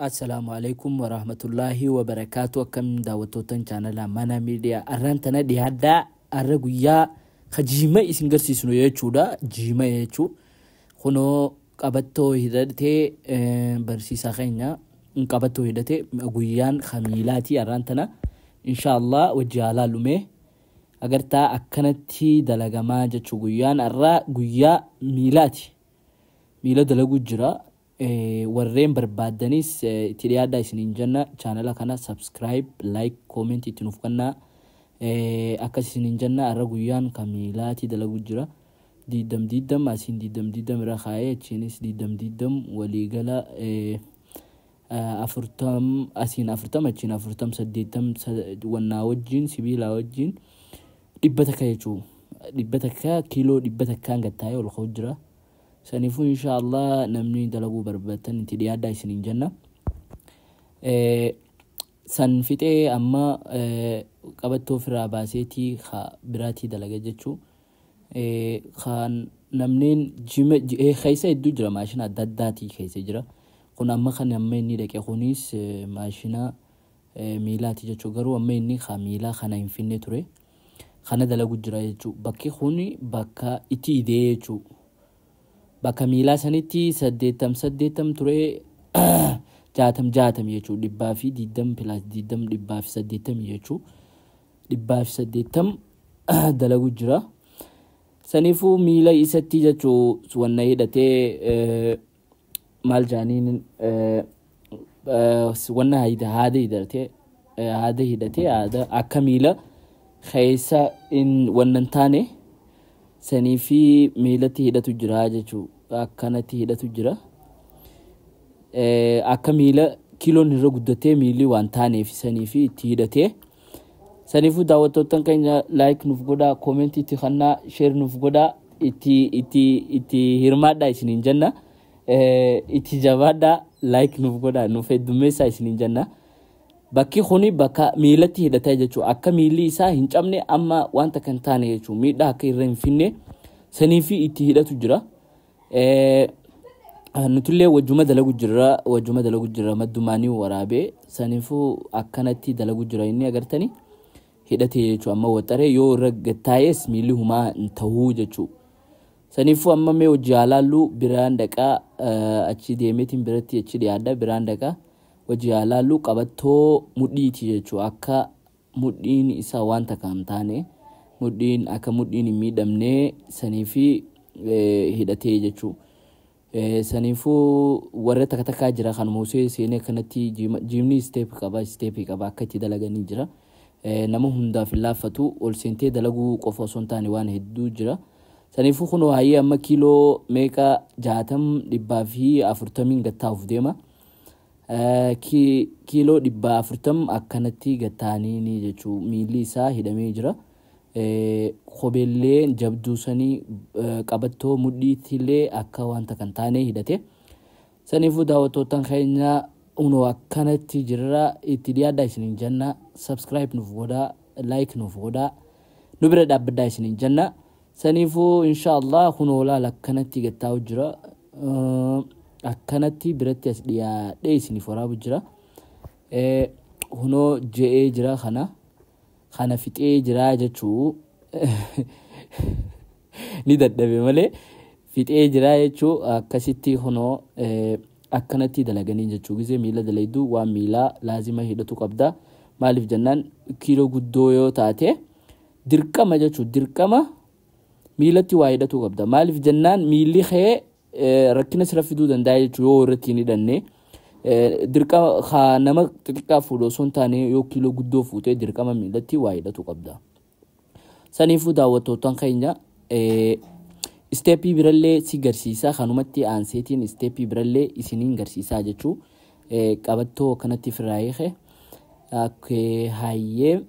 Assalaamu alaikum warahmatullaahi wabarakaatu. Akkam daawwattootan chaanala Mana Miidiyaa, arraan tana dhiyaadhaa. Arra guyyaa ka jiima isin garsiisnu jechuudha. Jiima jechuu kunoo qabattoo hidhatee, barsiisaa keenya qabattoo hidhatee, guyyaan kamiilaatii arraan tana inshaallah wajji haa laallume. Agartaa, akkanatti dalagamaa jechuu. Guyyaan arraa guyyaa miilaati, miila dalaguu jira. Warreen barbaadanis itti dhiyaadhaa isiniin jenna. Chaanala kana subscribe, like, comment itti nuuf kennaa akkas isiniin jenna. Arra guyyaan kamiilaatii dalaguu jira. 20 20 asiin, 20 20 irra kaa'ee, achiinis 20 20, waliigala 40, asiin 40, achiin 40, 80, wannaa wajjin, sibiilaa wajjin 100 jechuu. 100, kiiloo 100n gattaa'ee ol ka'u jira. Saniifuu inshaallah namni dalaguu barbaatan itti dhiyaadhaa isiniin jenna. San fixee amma qabattoo ofirraa baaseetii biraatii dalaga jechuu. Kan namneen jima keessa hedduu jira, maashina adda addaatii keessa jira. Kun amma kan amma inni dhaqe kunis maashina miilaati jechuu. Garuu amma inni ka miilaa kana hin finne ture. Kana dalagu jira jechuu. Bakki kun bakka itti idee jechuu. Bakka miilaa sanitti 80 80 ture, 60 60 jechuu. 120 plus 20, 180 jechuu. 180 dalagu jira. Saniifuu miila isatti jechuu wanna hidhatee, maal jaaniin, wanna haada hidhatee, haada hidhatee, haada akka miila keessa wanna hin taane sanii fi miilatti hidhatu jira jechuu. Akkanatti hidhatu jira. Akka miila kiiloon irra guddatee miilli waan taaneef sanii fi itti hidhatee. Saniifuu daawwattoota keenya, like nuuf godhaa, comment itti kannaa, share nuuf godhaa, itti hirmaadhaa isiniin jenna. Itti jabaadhaa, like nuuf godhaa, nuuf heddummeessaa isiniin jenna. Bakki kuni bakka miilatti hidhatee jechuudha. Akka miilli isaa hin cabne, amma wanta kan taane jechuudha. Miidhaa akka irra hin finne sanii fi itti hidhatu jira. Nutillee wajjuma dalagu jirra, wajjuma dalagu jirra, maddumaanii waraabee. Saniifuu akkanatti dalagu jira inni, agartanii, hidhatee jechuudha. Amma waxaree yoo irra gattaa'es miilli humaa hin ta'uu jechuudha. Saniifuu amma mee hojii haalaallu biraan dhaqaa, achi deemeetiin biratti achi dhiyaadha, biraan dhaqaa hojii haalaallu. Qabattoo mudhiiti jechuudha. Akka mudhiin isaa wanta kan taane, mudhiin akka mudhiin hin miidhamne saniifi hidhatee jechuudha. Saniifuu warra takka takkaa jira kan Musee seenee kanatti jiimni step qaba, step qaba, akka itti dalaganii jira. Nama hundaaf hin laaffatu, ol seentee dalaguu qofa osoo hin taane waan hedduu jira. Saniifuu kun hayyee amma kiiloo meeqa, 60, 140n gattaa'uuf deema. Kiiloo 140 akkanatti gattaanii jechuu. Miilli isaa hidhamee jira. Kopheellee jabduu sanii, qabattoo mudhiitillee akka wanta kan taane hidhate. Saniifuu daawwattootaan keenya, unoo akkanatti jirra, itti dhiyaadhaa isiniin jenna. Subscribe nuuf godhaa, like nuuf godhaa, nu bira dhaabbadhaa isiniin jenna. Saniifuu inshaallah kunoo laal akkanatti gattaa'u jira. Akkanatti biratti as dhiyaadhee isiniif waraabu jira. Kunoo je'ee jira, kana fixee jira jechuu. Ni dadhabe malee fixee jira jechuu. Akkasitti kunoo akkanatti dalaganii jechuu. Gisee miila dalayduu waan miilaa laazima hidhatu qabda. Maaliif jennaan, kiiloo guddoo yoo taate dirqama jechuu, dirqama miilatti waa hidhatu qabda. Maaliif jennaan, miilli kee rakkina sirra fiduu danda'a jechuu yoo irratti hin hidhanne. Dirqama nama xixiqqaa fuudhu osoo hin taane, yoo kiiloo guddoo fuutee dirqama miilatti waa hidhatu qabda. Saniifuu daawwattootaan keenya, step birallee si garsiisaa, kanumatti aanseetiin step birallee isiniin garsiisaa jechuu. Qabattoo akkanatti ofirraa hiike. Hayyee,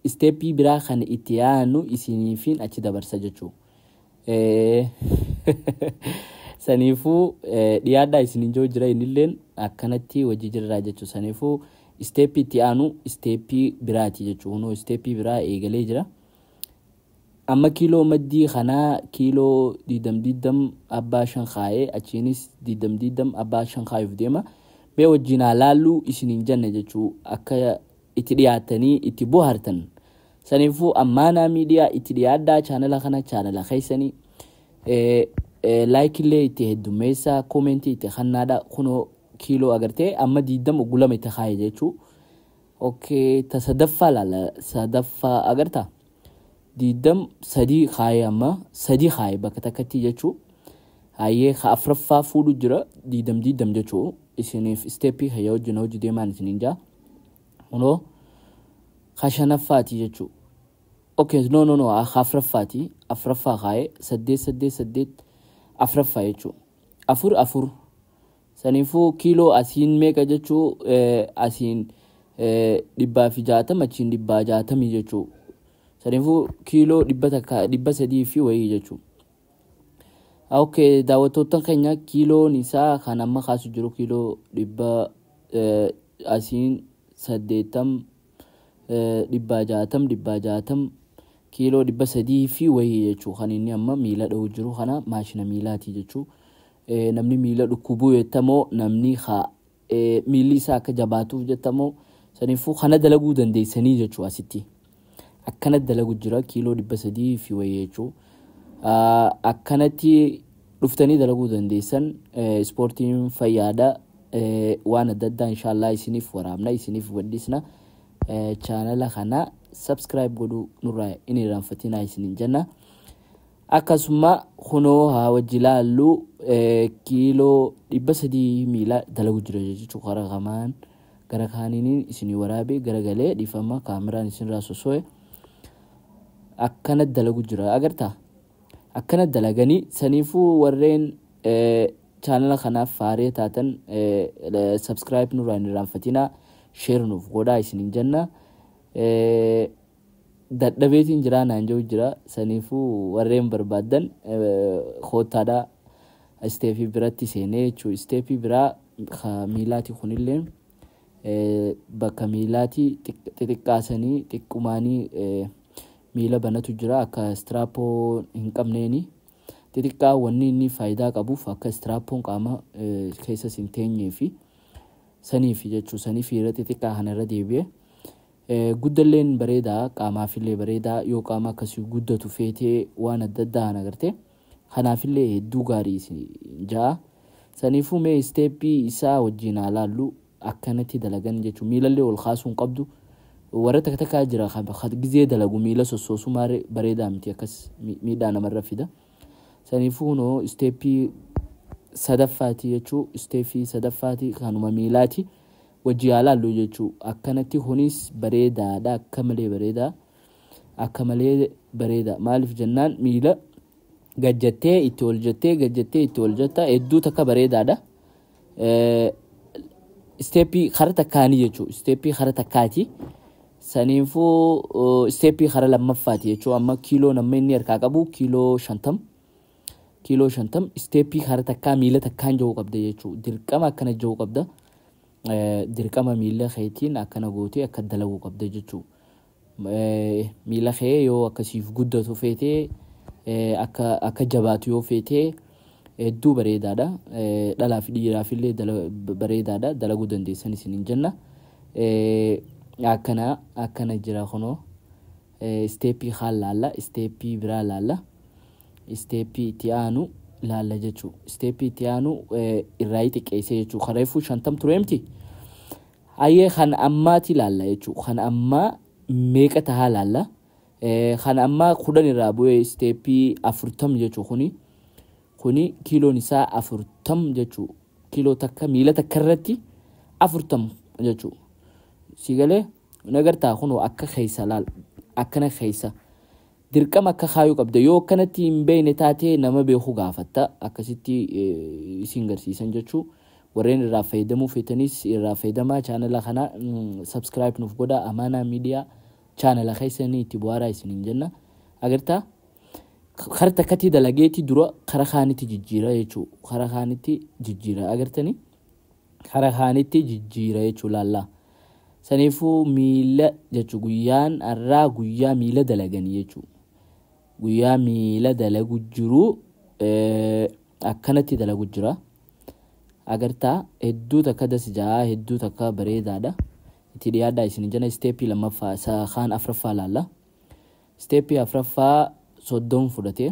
step biraa kan itti aanu isiniifin achi dabarsa jechuu. Saniifuu dhiyaadhaa isiniin jiru jira, innilleen akkanatti hojii jirraa jechuu. Saniifuu step itti aanu step biraati jechuu. Kunoo step biraa eegalee jira. Amma kiiloo maddii kanaa kiiloo 20 20 abbaa 5 kaayee, achiinis 20 20 abbaa 5 kaayuuf deema. Mee wajjin haa laalluu isiniin jenna jechuu, akka itti dhiyaatanii itti bohaartan. Saniifuu Ammaanaa Miidiyaa itti dhiyaadhaa. Chaanala kana chaanala keessanii like illee itti heddummeessaa, comment itti kannaadha. Kunoo kiiloo agartee, amma 20 gulama itti kaaye jechuu. Okay, ta sadaffaa laala. Sadaffaa agartaa, 23 kaaye, amma 3 kaaye bakka takkatti jechuu. Hayyee, ka afraffaa fuudhu jira, 20 20 jechuu. Isiniif step hayya wajjin hojii deemaan isiniin jaa. Kunoo ka shanaffaati jechuu. Okay, no, no, no, ka afraffaati. Afraffaa kaaye, 8 8 8 afraffaa jechuu, afur afur. Saniifuu kiiloo asiin meeqa jechuu? Asiin 160, achiin 160 jechuu. Saniifuu kiiloo 100, 300 fi wayii jechuu. Okay, daawwattoota keenya, kiiloon isaa kan amma kaasu jiru kiiloo 100, asiin 80, 160, 160, kiiloo 300 fi wayii jechuu. Kan inni amma miila dha'u jiru kana maashina miilaati jechuu. Namni miila dhukkubuu jettamoo, namni haa miilli isaa akka jabaatuuf jettamoo, saniifuu kana dalaguu dandeessanii jechuu. Asitti akkana dalagu jira, kiiloo 300 fi wayii jechuu. Akkanatti dhuftanii dalaguu dandeessan. Ispoortiin fayyaadha. Waan adda addaa inshaallah isiniif waraabna, isiniif gadhisna. Chaanala kana subscribe godhuu nurraa hin irraanfatinaa isiniin jenna. Akkasuma kunoo haa wajji laallu, kiiloo 300 miila dalagu jira jechuu. Karaa kamaan gara kaaniin isinii waraabee garagalee, dhiifama, kaameraan isinirraa soso'e. Akkana dalagu jira, agartaa, akkana dalaganii. Saniifuu warreen chaanala kanaaf faaree taatan subscribe nurraa hin irraanfatinaa, share nuuf godhaa isiniin jenna. Dadhabeetiin jira naan jiru jira. Saniifuu warreen barbaaddan koottaadha. Step biratti seenee jechuu. Step biraa miilaati kunillee bakka miilaati xixiqqaasanii xiqqumaanii miila banatu jira, akka istiraappoo hin qabneeni xixiqqaa. Wanni inni faayidaa qabuuf akka istiraappoon qaama keessa hin teenyee fi saniif jechuu. Saniif irra xixiqqaa kana irra deebi'e. Guddalleen bareedaa, qaamaafillee bareedaa. Yoo qaama akkasii guddatu feetee, waan adda addaa kana agartee, kanaafillee hedduu gaarii ja'a. Saniifuu mee step isaa wajjin haa laallu. Akkanatti dalagan jechuun miilallee ol kaasuu hin qabdu. Warra takka takkaa jira, gizee dalagu miila sossoosuu bareedaa miti, akkas miidhaa namarra fida. Saniifuu kunoo step sadaffaati jechuu. Step sadaffaati kanuma miilaati wajji haa laallu jechuu. Akkanatti kunis bareedaadha, akka malee bareedaa, akka malee bareeda. Maaliif jennaan, miila gajjattee itti ol jettee, gajjattee itti ol jetta, hedduu takka bareedaadha. Step kara takkaanii jechuu, step kara takkaati. Saniifuu step kara lammaffaati jechuu. Amma kiiloo nama inni harkaa qabu kiiloo 50, kiiloo 50. Step kara takkaa miila takkaan jahuu qabda jechuu. Dirqama akkana jahuu qabda. Dirqama miila keetiin akkana gootee akka dalaguu qabda jechuu. Miila kee yoo akkasiif guddatu feetee, akka jabaatu yoo feetee, hedduu bareedaadha. Dhalaa fi dhiiraaf illee bareedaadha, dalaguu dandeessan isiniin jenna. Akkana akkana jira kunoo. Step kaan laalla, step biraa laalla, step itti aanu laalla jechuu. Step itti aanu irraa xiqqeessee jechuu. Kareefuu 50 ture miti. Hayyee, kan ammaati laalla jechuu. Kan ammaa meeqa tahaa laalla. Kan ammaa 10 irraa bu'ee step 40 jechuu. Kuni kiiloon isaa 40 jechuu. Kiiloo takka miila takka irratti 40 jechuu. Si galee nagartaa? Kunoo akka keessa laal, akkana keessa dirqama akka kaayuu qabda. Yoo akkanatti hin beekne taatee, nama beeku gaafatta, akkasitti isin garsiisan jechuu. Warreen irraa fayyadamuu feetanis irraa fayyadamaa. Chaanala kana subscribe nuuf godha. Amaanaa Miidiyaa chaanala keessanii itti bu'aaraa isiniin jenna. Agartaa, kara takkatti dalageetti dura kara kaanitti jijjiira jechuu. Kara kaanitti jijjiira, agartanii, kara kaanitti jijjiira jechuu laallaa. Saniifuu miila jechuu, guyyaan har'aa guyyaa miila dalaganii jechuu. Guyyaa miila dalagu jiru, akkanatti dalagu jira. Agartaa, hedduu takka das ja'a, hedduu takka bareedaadha. Itti dhiyaadhaa isin jana. Isteeppii lammaffaa isa kaan afraffaa laalla. Isteeppii afraffaa 30 fudhatee,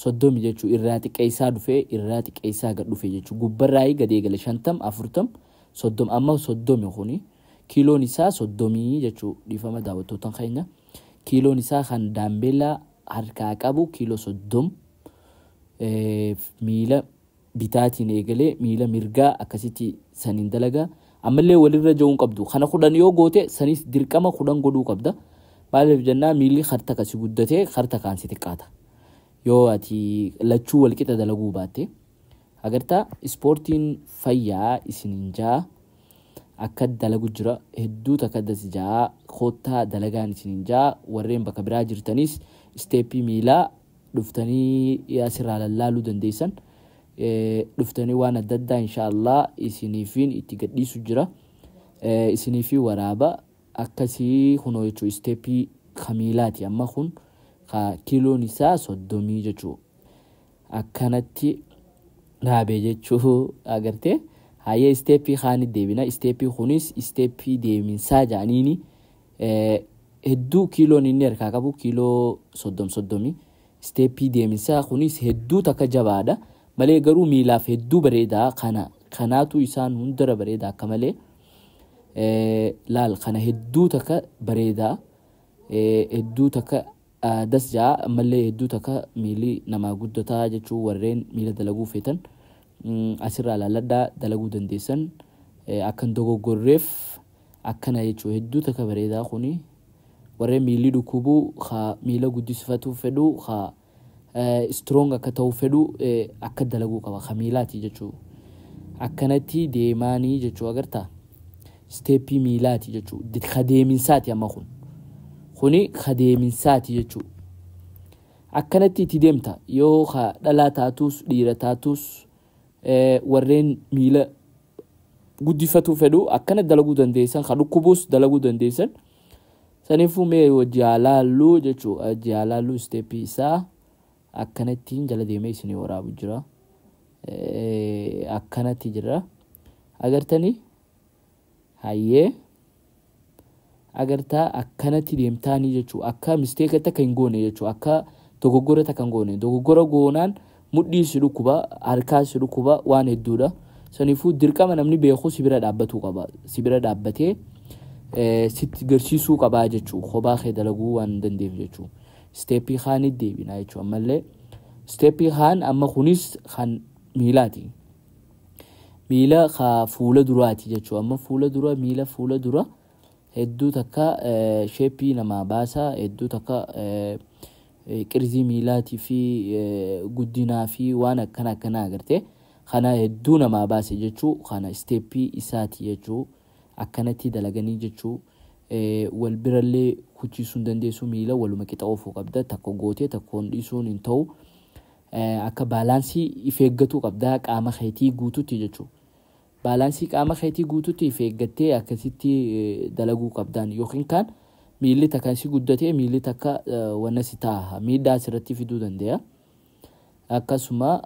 30 jechuu irraa xiqqeessaa dhufee, irraa xiqqeessaa gad dhufe jechuu. Gubbarraayii gad eegale, 50, 40, 30, amma 30. Kuni kiiloon isaa 30 jechuu. Dhiifama daawwattoota keenya, kiiloon isaa kan daambeelaa harkaa qabu kiiloo 30. Miila bitaatiin eegalee miila mirgaa akkasitti saniin dalagaa. Ammallee walirra ja'uun qabdu. Kana 10 yoo goote, sanis dirqama 10 godhuu qabda. Maaliif jennaa, miilli harta kasi guddatee harta kaan si xiqqaata yoo ati lachuu walqixa dalaguu baatte. Agartaa, ispoortiin fayyaa isiniin jaa. Akka dalagu jira, hedduu takka das jaa. Koottaa dalagaan isiniin jaa. Warreen bakka biraa jirtanis isteeppii miilaa dhuftanii asirraa lallaaluu dandeessan. Dhuftanii waan adda addaa inshaallah isiniifiin itti gadhiisu jira, isiniifi waraaba akkasii. Kunoo jechuu, isteeppii kamiilaati. Amma kun ka kiiloon isaa 30 jechuu. Akkanatti dhaabee jechuu, agartee. Hayyee, isteeppii kaani deebina. Isteeppii kunis isteeppii deeminsaa jedhaniini. Hedduu kiiloon inni harkaa qabu kiiloo 30 30. Isteeppii deeminsaa kunis hedduu takka jabaadha malee, garuu miilaaf hedduu bareedaa. Kana kanaatu isaan hundara bareeda akka malee. Laal, kana hedduu takka bareedaa, hedduu takka das jaa. Ammallee hedduu takka miilli namaa guddataa jechuu. Warreen miila dalaguu feetan asirraa laalladhaa, dalaguu dandeessan. Akkan dogoggorreef akkana jechuu. Hedduu takka bareedaa kuni. Warreen miilli dhukkubuu, ka miila guddisfatuu fedhu, ka strong akka ta'uu fedhu, akka dalaguu qaba. Ka miilaati jechuu. Akkanatti deemaanii jechuu, agartaa, isteeppii miilaati jechuu, ka deeminsaati. Amma kun kuni ka deeminsaati jechuu. Akkanatti itti deemta. Yoo ka dhalaa taatus, dhiira taatus, warreen miila guddifatuu fedhu akkana dalaguu dandeessan, ka dhukkubuus dalaguu dandeessan. Saniifuu mee hojii haa laalluu jechuu, hojii haa laalluu. Isteeppii isaa akkanattiin jala deemee isinii waraabu jira. Akkanatti jira, agartanii. Hayyee, agartaa, akkanatti deemtaanii jechuu. Akka misteekatti akka hin goone jechuu, akka dogoggora takka hin goone. Dogoggora goonaan mudhii si dhukkuba, harkaa si dhukkuba, waan hedduudha. Saniifuu dirqama namni beeku si bira dhaabbatuu qaba, si bira dhaabbatee sitti garsiisuu qabaa jechuu, kophaa kee dalaguu waan hin dandeef jechuu. Isteeppii kaanit deebinaa jechuu. Ammallee isteeppii kaan amma kunis kan miilaati, miila ka fuula duraati jechuu. Amma fuula dura, miila fuula dura hedduu takka sheeppii namaa baasa, hedduu takka qirzii miilaatii fi guddinaa fi waan akkana akkanaa, agartee, kana hedduu namaa baase jechuu. Kana isteeppii isaati jechuu. Akkanatti dalaganii jechuu. Wal birallee kuchiisuu hin dandeessu. Miila waluma qixa oofuu qabda. Takka gootee takkoon dhiisuun hin ta'u. Akka baalaansii if eeggatuu qabda qaama keetii guututti jechuu. Baalaansii qaama keetii guututti if eeggattee akkasitti dalaguu qabdaan. Yookiin kaan miilli takka si guddatee miilli takka wanna si taa'a, miidhaa asirratti fiduu danda'a. Akkasuma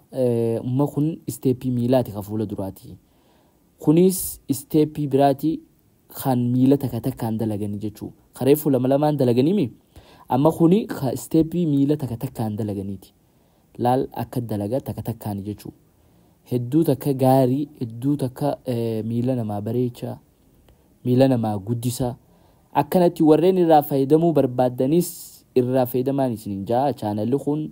umma kun isteeppii miilaati ka fuula duraati. Kunis isteeppii biraati kan miila takka takkaan dalaganii jechuu. Kareefuu lama lamaan dalaganiimi. Amma kuni ka isteeppii miila takka takkaan dalaganiiti. Laal, akka dalaga takka takkaan jechuu. Hedduu takka gaarii, hedduu takka miila namaa bareecha, miila namaa guddisa. Akkanatti warreen irraa fayyadamuu barbaaddanis irraa fayyadamaan isiniin jaa. Chaanalli kun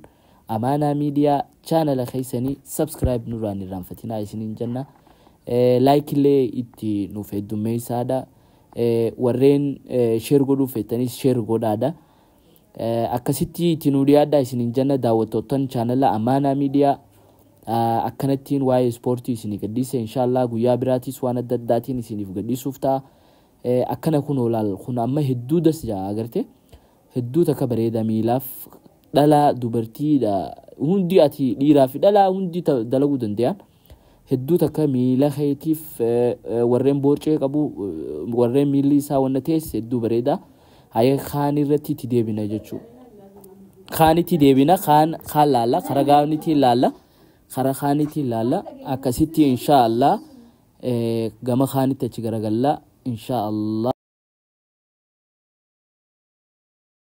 Amaanaa Miidiyaa, chaanala keessanii subscribe nurraan irraanfatinaa isiniin jenna. Like illee itti nuuf heddummeessaadha. Warreen share godhuu feetanis share godhaadha. Akkasitti itti nu dhiyaadhaa isiniin jenna, daawwattoottan chaanala Amaanaa Miidiyaa. Akkanattiin waa'ee ispoortii isinii gadhiise. Inshaallah guyyaa biraatis waan adda addaatiin isiniif gadhiisuuf ta'a. Akkana kun olaal kun amma hedduu das jaa, agarte, hedduu takka bareeda. Miilaaf dhalaa dubartiidha hundi, ati dhiiraa fi dhalaa hundi dalaguu danda'an. Hedduu takka miila keetiif, warreen boorcee qabu, warreen miilli isaa wanna ta'es hedduu bareeda. Hayee, kaan irratti itti deebina jechuudha. Kaanitti deebina, kaan kaan laalla, karaa gaanitti laalla. Karaa kaanitti ilaalla. Akkasitti insha Allah gama kaanitti achi garagalla insha Allah.